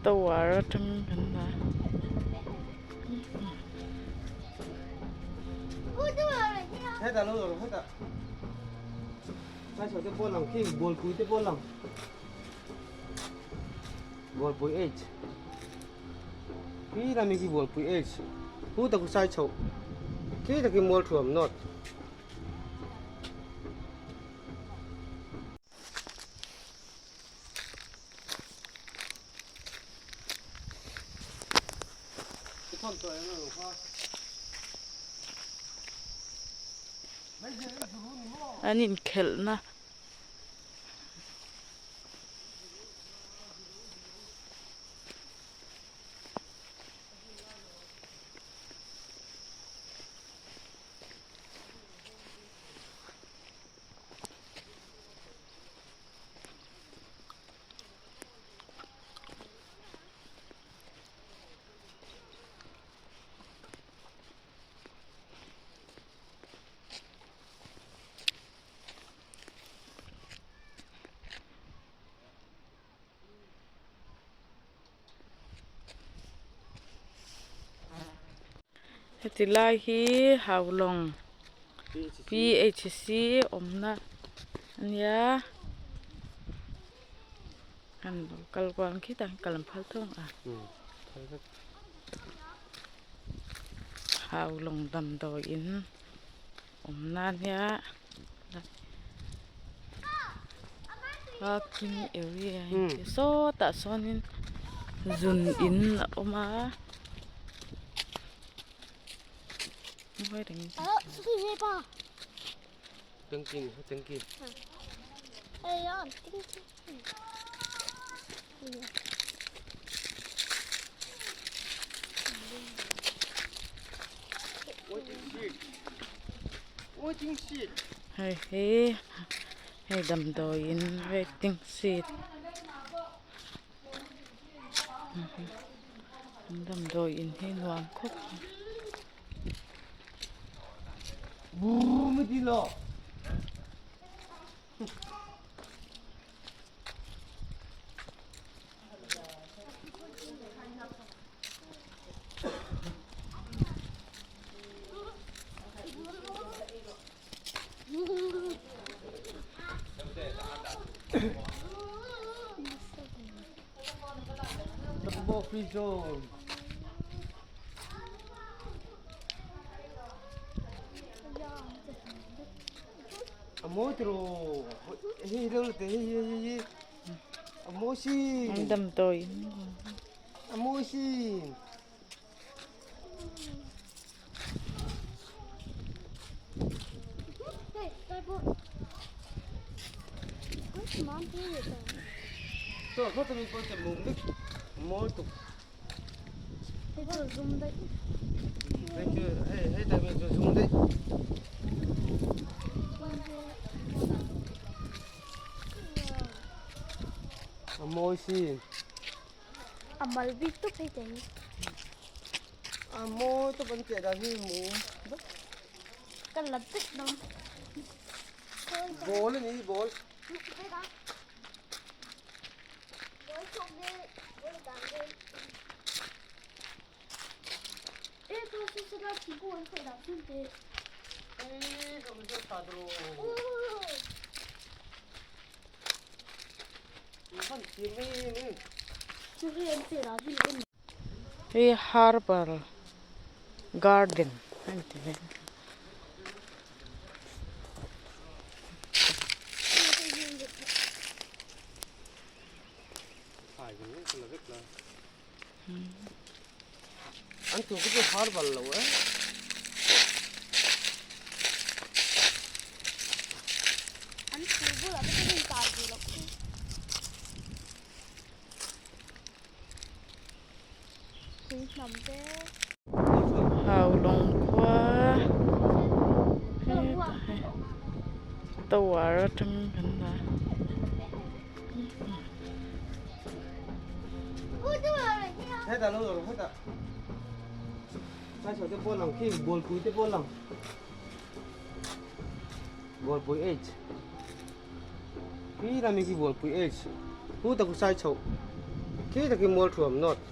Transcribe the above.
Tower atangin kan la An inkhelhna. Heti lai hi Haulawng P_H_C awmna a nia an lo kal kual ang khitah kal an phal thung a Haulawng damdawiin awmna a nia parking area sawtah sawnin zun in a awm a. Hei hi hei damdawiin waiting seat damdawiin hi nuam khawp mai. Damdawiin Hei herbal garden a inti ve Haulawng khua hetah hi tower atangin kan la Khi tak hi Mualthuam North.